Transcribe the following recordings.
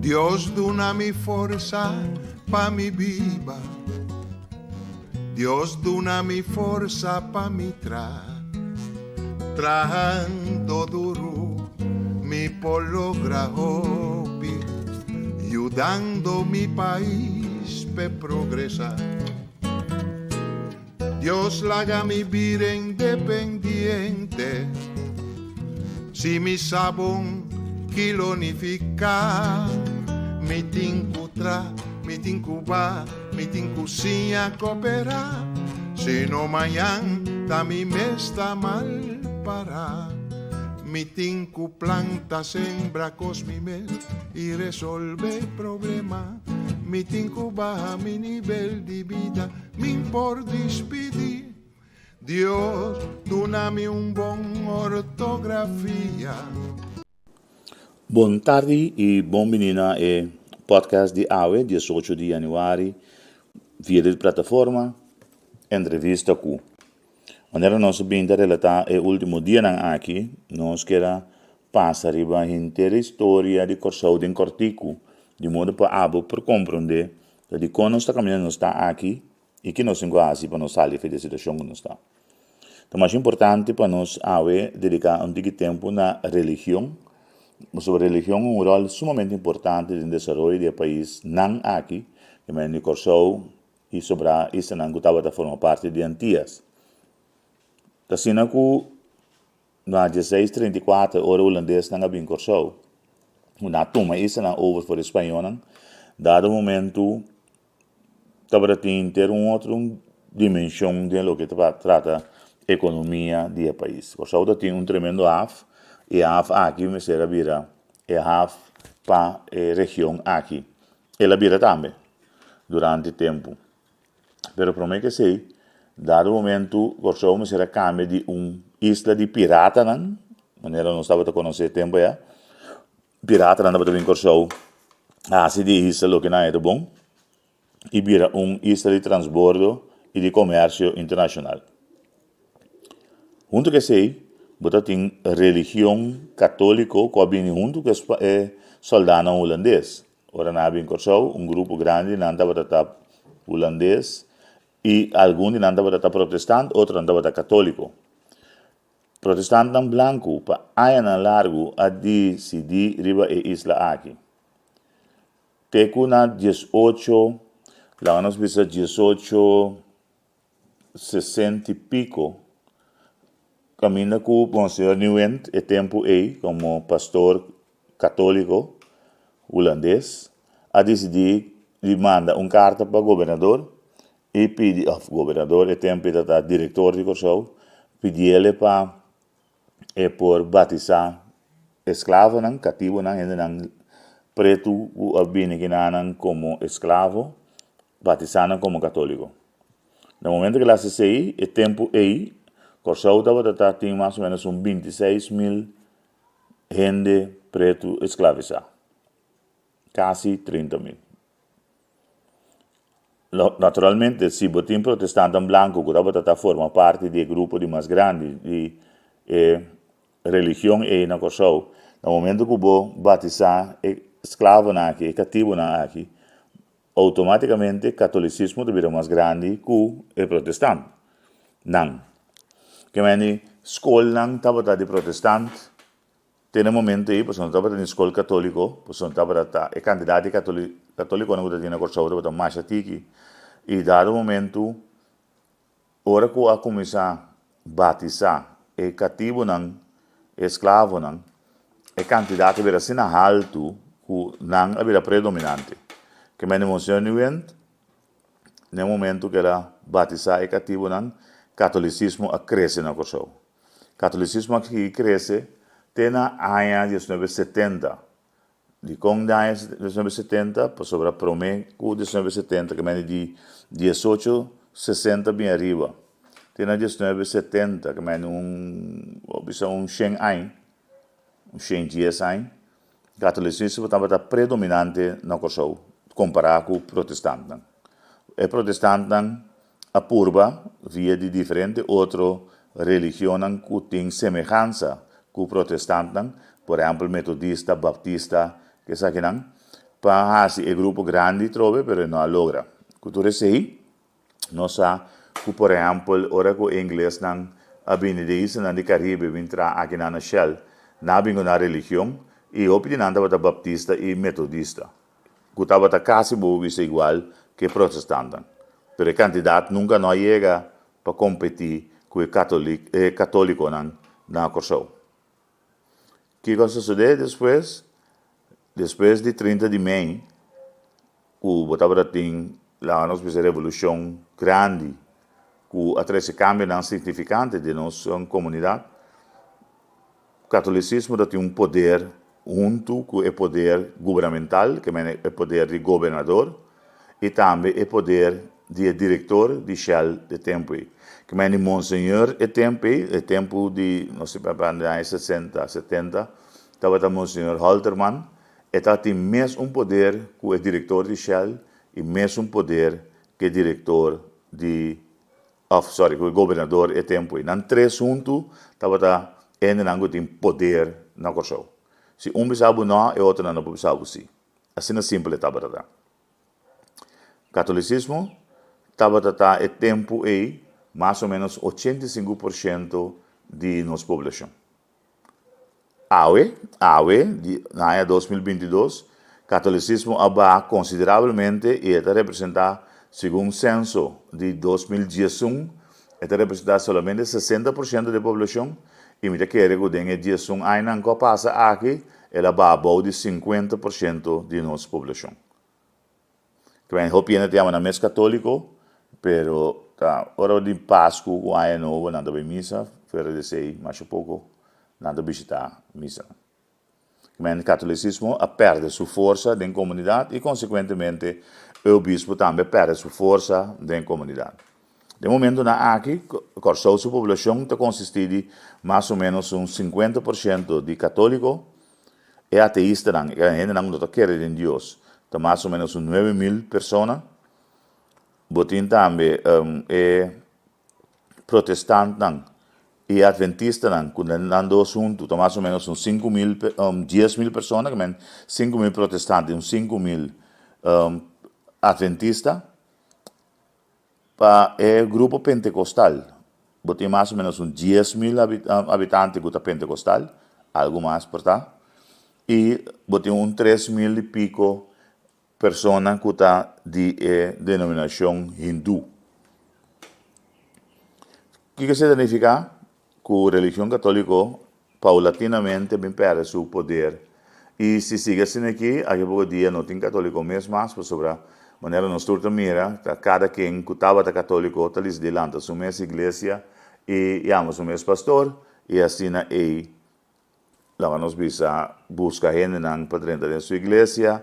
Dios duna mi forsa pa mi biba. Dios duna mi forsa pa mi tra. Trahando duru mi por logra hopi, yudando mi pais p'e progresa. Dios laga mi bira independiente, si mi sa bon ki lo nifiká. Mi tin ku tra, mi tin ku ba, mi tin ku siña koperá, sino mañan ta mi mes ta mal pará. Mi tin ku planta, sembra kos mi mes i resolve problema. Mi tin ku baha mi nivel di bida, min por dispidí. Dios duna mi un bon ortografia. Bon tardi y bon bini na e podcast di awe, 18 di januari, via di plataforma Entrevista Cu. Manera nos a bin ta relata e ultimo dianan aki, nos kier a pasa riba henter e historia di Kòrsou den kòrtiku, di modo pa abo por komprondé ta dikon nos ta kaminda nos ta aki i ki nos tin ku hasi pa nos sali for di e situashon ku nos ta. Ta masha importante pa nos awe dediká un tiki tempu na religion, pasobra religion un ròl sumamente importante den desaroyo di e paisnan aki, ke mende di Kòrsou, i sobrá islanan ku tabata forma parti di Antias. Ta asina ku na 1634 ora hulandesnan a bin Kòrsou, ku nan a tuma islanan over for di spañónan, dado momentu tabata tin henter un otro dimenshon den loke ta trata ekonomia di e pais. Kòrsou ta tin un tremendo haf i e haf aki mester a bira e haf pa e region aki. El a bira tambe durante tempu. Pero promé ku esei, dado momentu Kòrsou mester a kambia di un isla di piratanan, manera nos tabata konosé e tempu ayá, piratanan tabata bin Kòrsou hasi di e isla loke nan a ta bon i bira un isla di transbordo i di komersio internashonal. Huntu ku esei, bo ta tin religion katóliko ku a bini huntu ku e sòldánan hulandes. Ora nan a bin Kòrsou, un grupo grandi di nan tabata ta hulandes i algun di nan tabata ta protestant, otronan tabata katóliko. Protestantnan blanku pa añanan largu a disidí riba e isla aki. Te ku na 18, laga nos bisa 18 60 i piko, kaminda ku Monseñor Nieuwindt e tempu ei komo pastor katóliko hulandes a disidí di manda un karta pa gobernador i pidi, òf gobernador e tempu ei tabata direktor di Kòrsou, pidiele pa e por batisá esklavonan, katibonan, hendenan pretu ku a bini kinanan komo esklavo, batisá nan komo katóliko. Na momento ku el a hasi esei, e tempu ei, Kòrsou tabata ta tin mas o ménos un 26.000 hende pretu esklavisá, kasi 30.000. Naturalmente, si bo tin protestantan blanku ku tabata ta forma parti di e grupo di mas grandi di e religion ei na Kòrsou, na momento ku bo batisá e sklavonan aki, e katibunan aki, Outomátikamente katolisismo ta bira mas grandi ku e protestant nan. Ke meni skolnan tabata di protestant te na momento ei pasobra no tabata tin skol katoliko, pasobra tabata ta e kantidat di katolikonan ku ta tin na Kòrsou tabata masha tiki i dado momento Ora ku a kuminsá batisá e katibunan, e esklavonan, e kantidat a bira asina haltu ku nan a bira predominante. Ke mende Monseñor Nieuwindt, na e momentu ku el a batisá e katibunan, katolisismo a krese na Kòrsou. Katolisismo a sigui krese te na aña 1970. Dikon di aña 1970? Pasobra promé ku 1970, ke mende di 1860 bin ariba, te na 1970, ke mende un, bo bisa un shen añ, un shen dies añ, katolisismo tabata predominante na Kòrsou kompará ku protestantnan. E protestantnan a purba via di diferente otro religionnan ku tin semehansa ku protestantnan, por ehèmpel metodista, baptista, esakinan. pa hasi e grupo grandi trobe, pero e no a logra. Ku tur esei, nos sa ku por ehèmpel ora ku e inglesnan a bini di islanan di Karibe bin traha akinan na Shell, nan a bin ku nan religion i hopi di nan tabata baptista i metodista, ku tabata kasi bo por bisa igual ku e protestantnan. Pero e kantidat nunka no a yega pa kompetí ku e e katólikonan na Kòrsou. Kiko a sosodé despues? Despues di 30 di mei, ku bo tabata tin laga nos bisa revolushon grandi ku a trese kambionan signifikante den nos komunidat, katolisismo ta tin un poder huntu ku e poder gubernamental, ke mene e poder di gobernador, i tambe e poder di e direktor di Shell e tempu ei. Ke mene Monseñor e tempu ei, e tempu di nos ta papia di aña sesenta, setenta, tabata Monseñor Holterman, e tabatin mes un poder ku e direktor di Shell i mes un poder ku e direktor di òf sòri ku e gobernador e tempu ei. Nan tres huntu tabata hendenan ku tin poder na Kòrsou. Si un bisa bo nò, e otronan no por bisa bo si. Asina simpel e tabata ta. Katolisismo tabata ta e tempu ei mas o ménos 85% di nos poblashon. Awe, awe, di na aña 2022, katolisismo a baha konsiderablemente i e ta representá, segun senso di 2011, e ta representá solamente 60% di e poblashon i mi ta kere ku den e 11 añanan ku a pasa aki el a baha bou di 50% di nos poblashon. Kibè hopi hende ta yama nan mes katóliko, pero ta ora di Pasku ku Aña Nobo nan ta bai misa, fuera di esei masha poko nan ta bishitá misa. Kibè katolisismo a pèrdè su forsa den komunidat i konsekuentemente e obispo tambe a pèrdè su forsa den komunidat. Den momentunan aki Kòrsou su poblashon ta konsistí di mas o ménos un 50% di katóliko, E ateistanan, e hendenan ku no ta kere den Dios, ta mas o ménos un 9000 persona. Bo tin tambe e protestantnan i e atventistanan, ku nan dos huntu ta mas o ménos un 5000, 10.000 persona, ke men 5000 protestant i un 5000 atventista. Pa e grupo pentekostal, bo tin mas o ménos un 10.000 habitante ku ta pentekostal, algu mas por ta, i bo tin un 3000 i piko persona ku ta di e denominashon hindú. Kiko esei ta nifiká? Ku religion katóliko paulatinamente bin pèrdè su poder i si sigui asina aki, aki poko dia no tin katóliko mes mas pasobra manera nos tur ta mira ta kada ken ku tabata katóliko ta disidí lanta su mes iglesia i yama su mes pastor i asina ei laga nos bisa buska hendenan pa drenta den su iglesia,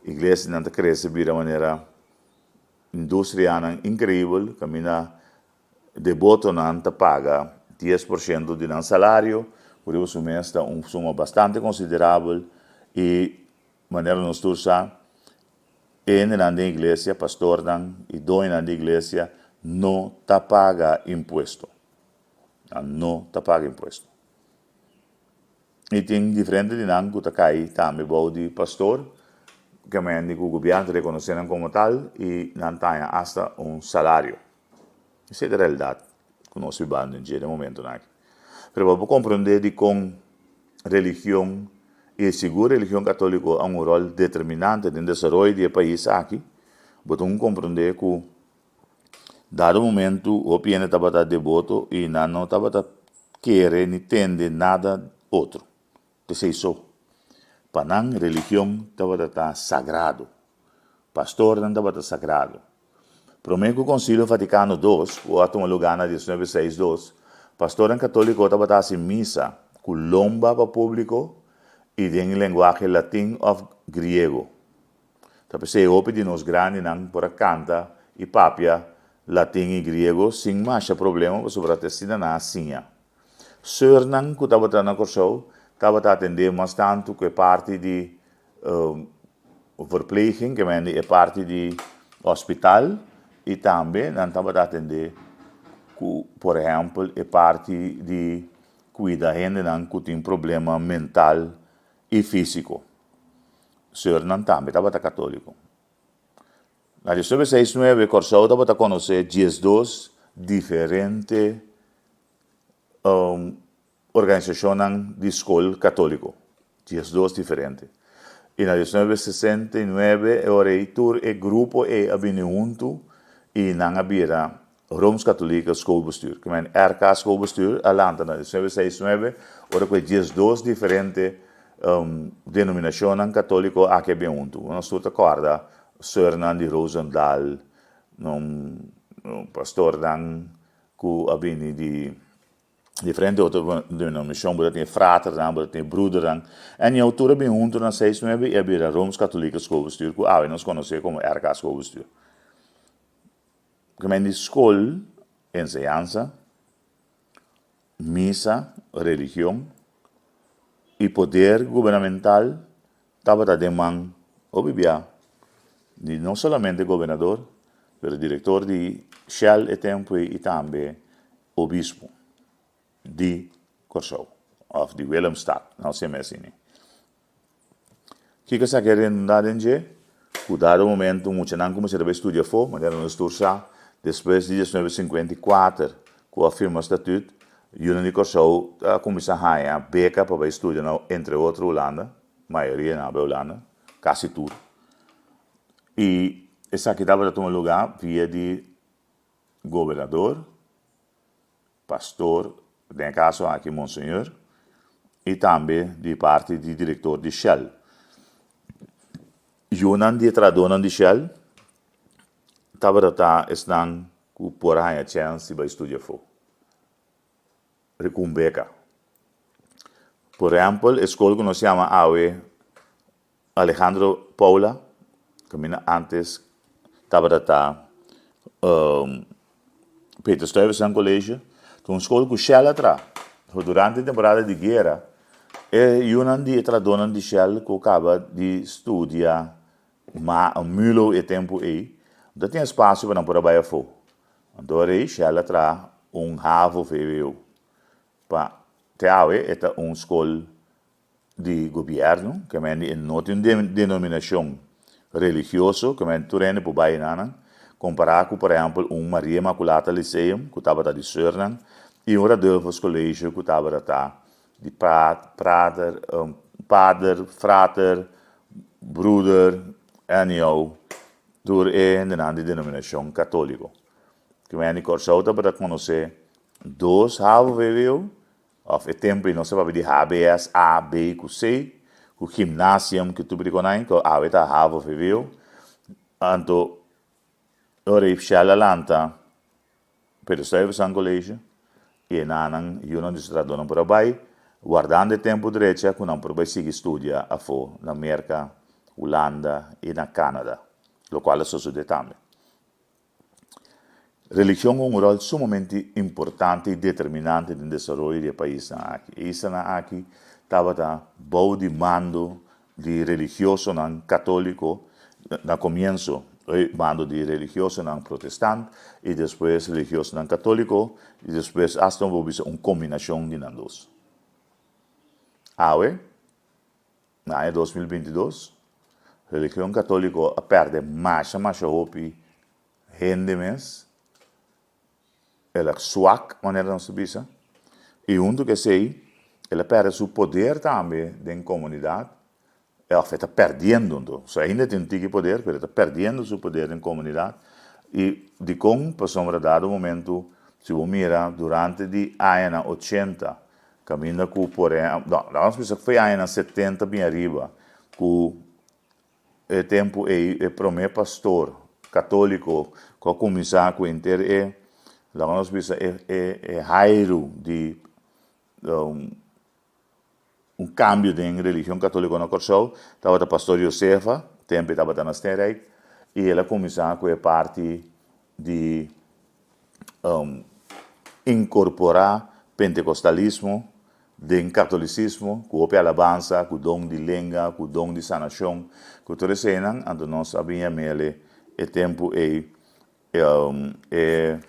iglesianan ta krese bira manera industrianan inkreibel kaminda Debotonan ta paga 10% di nan salario, ku riba su mes ta un suma bastante konsiderabel i manera nos tur sa, e hendenan den iglesia, pastornan i doñonan di iglesia no ta paga impuesto. Nan no ta paga impuesto. I tin diferente di nan ku ta kai tambe bou di pastor, kemende ku gobièrnu ta rekonosé nan komo tal i nan ta haña asta un salario. Esei ta realidat ku nos bibando den dje den momentunan aki. Pero pa bo komprondé dikon religion i sigur religion katóliko a un ròl determinante den desaroyo di e pais aki, bo tin ku komprondé ku dado momentu hopi hende tabata deboto i nan no tabata kere ni tende nada otro. P'esei so, pa nan religion tabata ta sagrado. Pastornan tabata sagrado. Promé ku Konsilio Vatikano Dos, ku a tuma lugá na 1962, pastornan katóliko tabata hasi misa ku lomba pa públiko i den lenguahe latin òf griego. Ta p'esei hopi di nos grandinan por a kanta i papia latin i griego sin masha problema pasobra ta asina nan a siña. Sùrnan ku tabata na Kòrsou tabata atendé mas tantu ku e parti di verpleging, ke men di e parti di hospital i tambe nan tabata atendé ku por ehèmpel e parti di kuida hendenan ku tin problema mental i físiko. Sùrnan tambe tabata katóliko. Na 1969 Kòrsou tabata konosé 12 diferente organisashonnan di skol katóliko. 12 diferente. I na 1969 e ora ei tur e grupo ei a bini huntu i nan a bira Rooms-Katholieke Schoolbestuur. Ke men RK Schoolbestuur a lanta na 1969 ora ku e 12 diferente denominashonnan katóliko aki a bin huntu. Nos tur ta kòrda sùrnan di Roosendaal, pastornan ku a bini di diferente otro denominashon, bo ta tin e fraternan, bo ta tin e brudernan. Anyhow, tur a bin huntu na seis nuebe i a bira Rooms-Katholieke Schoolbestuur ku awe nos konosé komo RK Schoolbestuur. Gemeente di skol, enseñansa, misa, religion i poder gubernamental tabata den man hopi bia di no solamente gobernador, pero direktor di Shell e tempu ei i tambe obispo di Kòrsou òf di Willemstad, no siempre asina. Kiko esaki a renda den dje? Ku dado momento muchanan kuminsá ta bai studia afó, manera nos tur sa, despues di 1954 ku a firma Statut, yunan di Kòrsou a kuminsá haña beka pa bai studia na entre otro Hulanda, mayoria nan a bai Hulanda, kasi tur. I esaki tabata tuma lugá via di gobernador, pastor, den e kaso aki monseñor, i tambe di parti di direktor di Shell. Yunan di e trahadónan di Shell tabata ta esnan ku por a haña chèns di bai studia afó, riba un beka. Por ehèmpel, e skol ku nos yama awe Alejandro Paula, kaminda antes tabata ta Peter Stuyvesant College, ta un skol ku Shell a traha. So durante e temporada di guera, e yunan di e trahadónan di Shell ku kaba di studia mulo e tempu ei, no ta tin espasio pa nan por a bai afó. Anto rei Shell a traha un havo-vwo pa te awe e ta un skol di gobièrnu, ke men di e no tin un denominashon religioso, ke men tur hende por bai einan, kompará ku por ehèmpel un Maria Immaculata Lyceum ku tabata di sùrnan i un Radulphus College ku tabata ta di prater, pader, frater, bruder, anyhow, tur e hendenan di denominashon katóliko. Ke men di Kòrsou tabata konosé dos havo-vwo Of e tempu ei nos ta papia di HBS A, B ku C, ku gymnasium ku tur birikonai, ku awe ta havo vwo. Anto ora ei Shell a lanta Pedro Stuyvesant College i e nannan yunan di su trahadónan por a bai, wardando e tempu drecha ku nan por bai sigui studia afó na Merka, Hulanda i na Canada, lokual a sosodé tambe. Religion un ròl sumamente importante i determinante den desaroyo di e paisnan aki. E islanan aki tabata bou di mando di religiosonan katóliko na komienso, mando di religiosonan protestant i despues religiosonan katóliko i despues asta bo bisa un kombinashon di nan dos. Awe. Na aña 2022, religion katóliko a pèrdè masha masha hopi hende mes, el a swak manera nos ta bisa, i huntu ku esei el a pèrdè su poder tambe den komunidat, òf e ta pèrdiendo anto, so ainda tin un tiki poder pero e ta pèrdiendo su poder den komunidat, i dikon? Pasobra dado momento si bo mira durante di añanan ochenta Caminda cu por ehempel, no, laga nos bisa cu foi añanan 70 bin ariba cu e tempo ey e prome pastor catolico cu a cuminsa cu henter e, laga nos bisa e e e hairu di un cambio den religion catolico na Corsou tabata pastor Josefa, tempo e tabata na Steenrijk y el a cuminsa cu e parti di inkorporá pentekostalismo den katolisismo ku hopi alabansa, ku don di lenga, ku don di sanashon, ku tur eseinan, anto nos a bin yam'el e tempu ei e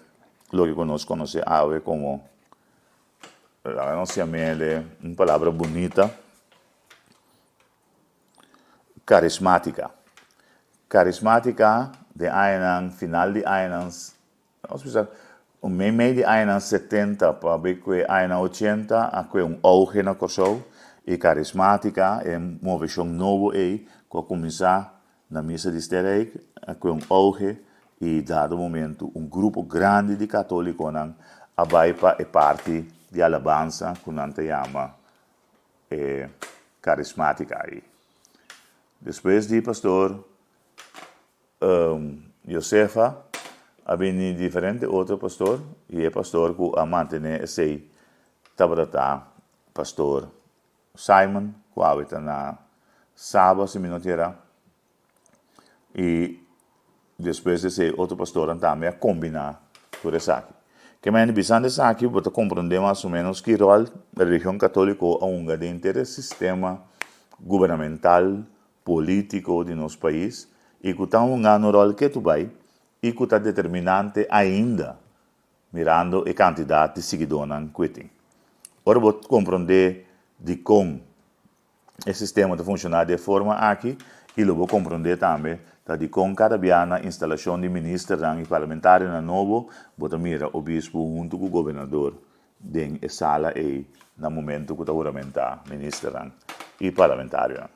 loke ku nos konosé awe komo, laga nos yam'el un palabra bunita. Karismátika. Karismátika den añanan, final di añanan, nos bisa meimei di añanan setenta pa bai ku e añanan ochenta a kue un auge na Kòrsou i karismátika, e moveshon nobo ei ku a kuminsá na misa di Sterrijk a kue un auge i dado momento un grupo grandi di katólikonan a bai pa e parti di alabansa ku nan ta yama e karismátika ei. Despues di pastor Josefa a bini diferente otro pastor i e pastor ku a mantené esei tabata ta pastor Simon ku awe ta na Saba si mi no tera i despues di esei otro pastornan tambe a kombiná tur esaki. Ke manera di bisando esaki bo ta komprondé mas o ménos ki ròl religion katóliko a hunga den henter e sistema gubernamental, polítiko di nos pais i ku ta hungando un ròl ketu bai i ku ta determinante ainda mirando e kantidat di siguidónan ku e tin. Ora bo komprondé dikon e sistema ta funshoná di e forma aki i lo bo komprondé tambe ta dikon kada bia na instalashon di ministernan i parlamentarionan nobo bo ta mira obispu huntu ku gobernador den e sala ei na momentu ku ta huramentá ministernan i parlamentarionan.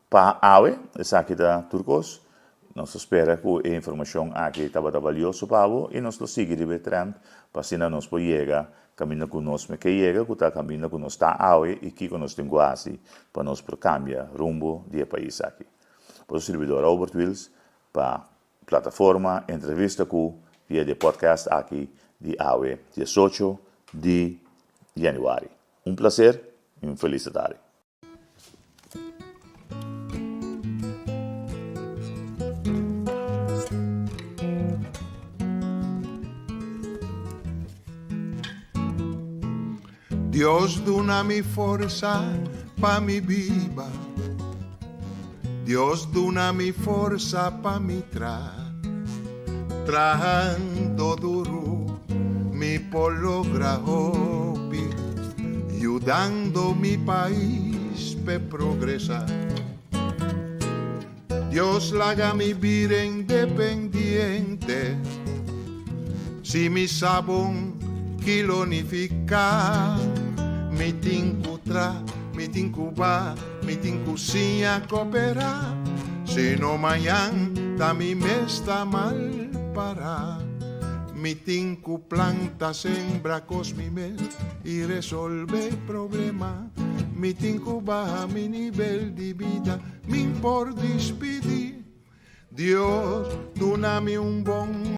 Pa awe, esaki ta tur kos. Nos ta spera ku e informashon aki tabata balioso pa bo i nos lo sigui riba e trend pa asina nos por yega kaminda ku nos me ke yega, ku ta kaminda ku nos ta awe i kiko nos tin ku hasi pa nos por kambia rumbo di e pais aki. Boso sirbidor Robert Wiels pa Plataforma Entrevista ku via di e podcast aki di awe 18 di yanüari. Un plaser i un felis tardi. Dios duna mi forsa pa mi biba. Dios duna mi forsa pa mi tra. Trahando duru mi por logra hopi, yudando mi pais p'e progresa. Dios laga mi bira independiente, si mi sa bon ki lo nifiká. Mi tin ku tra, mi tin ku ba, mi tin ku siña koperá, sino mañan ta mi mes ta mal pará. Mi tin ku planta, sembra kos mi mes i resolve problema. Mi tin ku baha mi nivel di bida. Min por dispidi. Dios duna mi un bon.